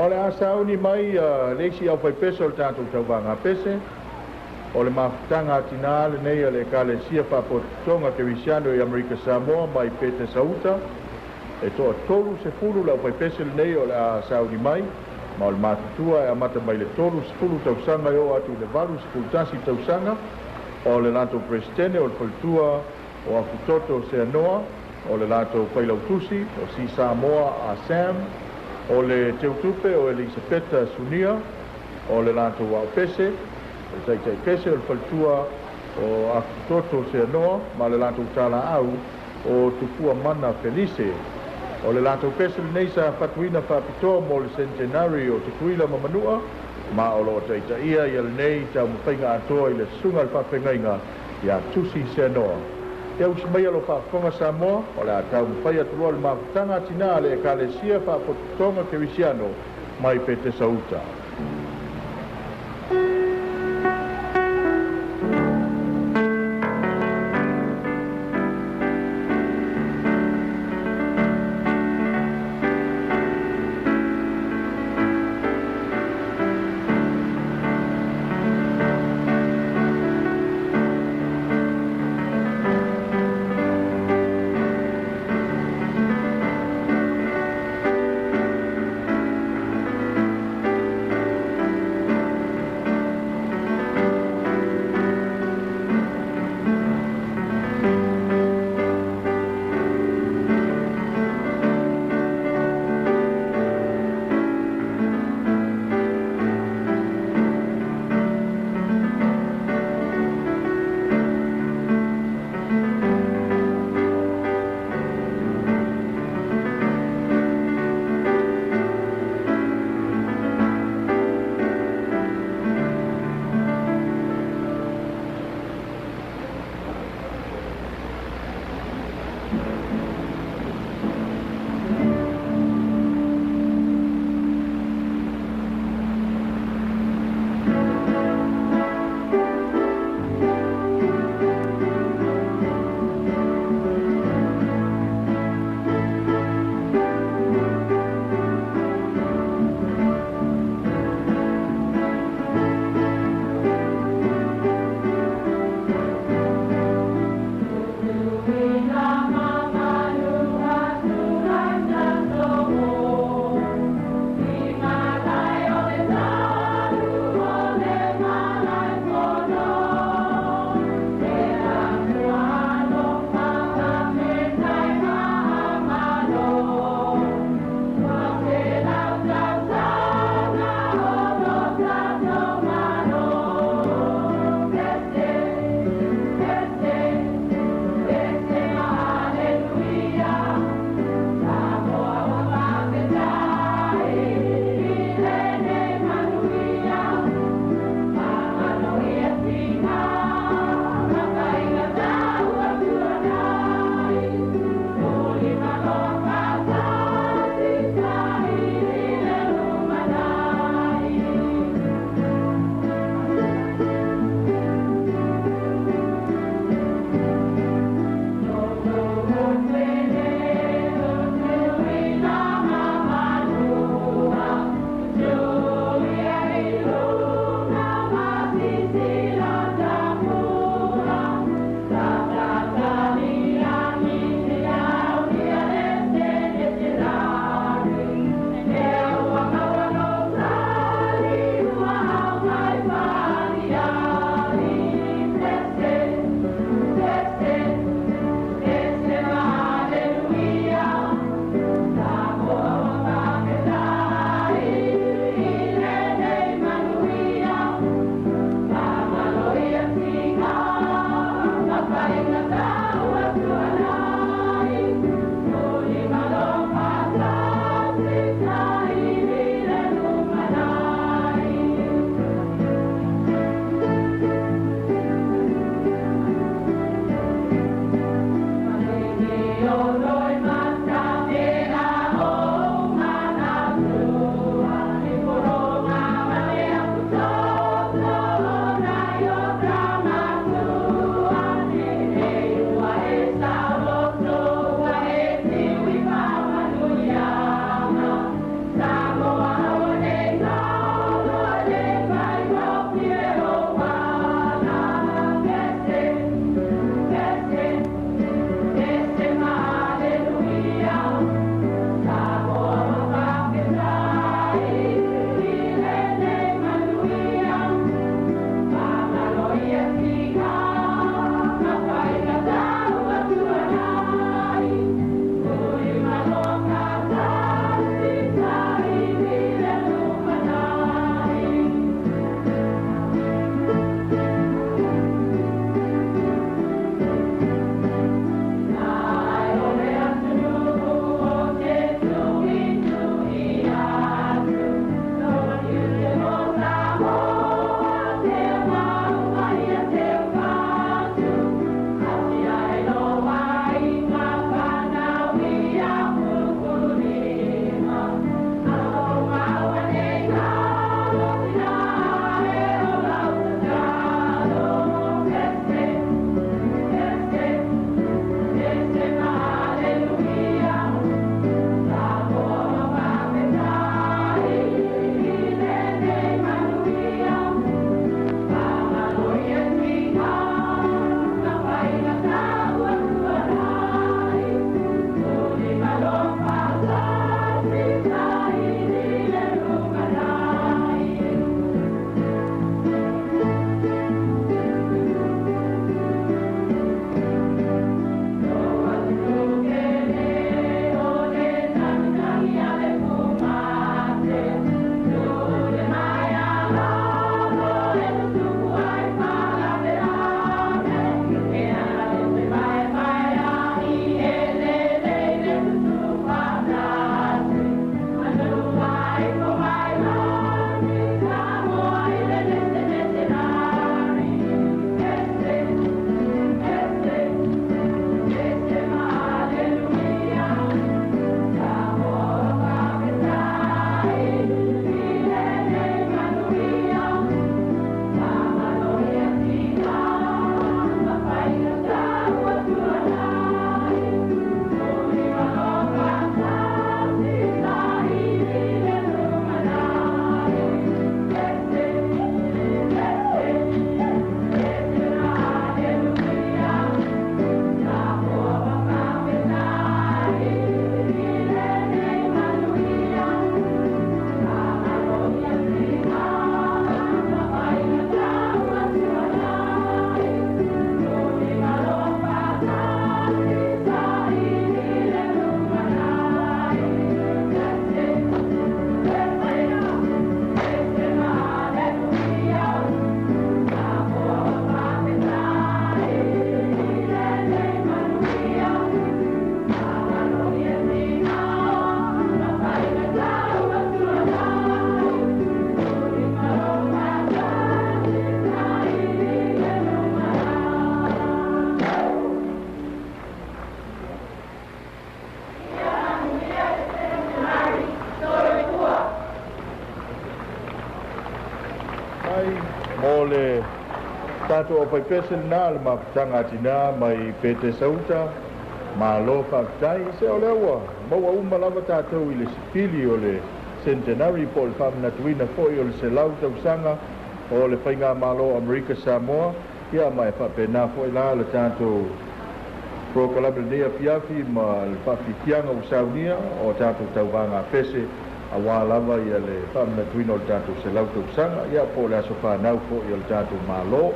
O le a sauni mai le isi aufaipese o le tatou tauvaga pese, o le mafutaga atinā lenei a le Ekalesia Faapotopotoga Kerisiano i Amerika Samoa mai Petesauta. E toa-30 le aufaipese lenei o le a sauni mai, ma o le matutua e amata mai le 30 tausaga e oo atu i le 81 tausaga. O le latou Peresetene o le faletua o Afutoto Seanoa, o le latou failautusi o Si Samoa a Sam, o le teutupe o Elisapeta Sunia, o le latou aopese, o le taitaipese o le faletua o Afutoto Seanoa, ma le latou talaau o Tupua Mana Felise. O le latou pese lenei sa fatuina faapitoa mo le centenary o Tutuila ma Manua, ma o loo taitaia ia lenei taumafaiga atoa i le susuga le faafeagaiga ia Tusi Seanoa. Ia usi mai lo faafofoga Samoa, o le a taumafai atu loa le mafutaga atinā a le Ekalesia Faapotopotoga Kerisiano mai Petesauta. O le tatou aufaipese lenā le mafutaga a tinā mai Petesauta. Malo faafetai. Se o lea ua maua uma lava tatou i le sipili o le centenary po o le faamanatuina foi o le 100 tausaga o le faigamalo Amerika Samoa. Ia ma e faapena foi la le tatou polokalame lenei afiafi ma le faafiafiaga ua saunia o tatou tauvaga pese auā lava ia le faamanatuina o le tatou 100 tausaga, ia po o le aso fanau foi o le tatou Malo.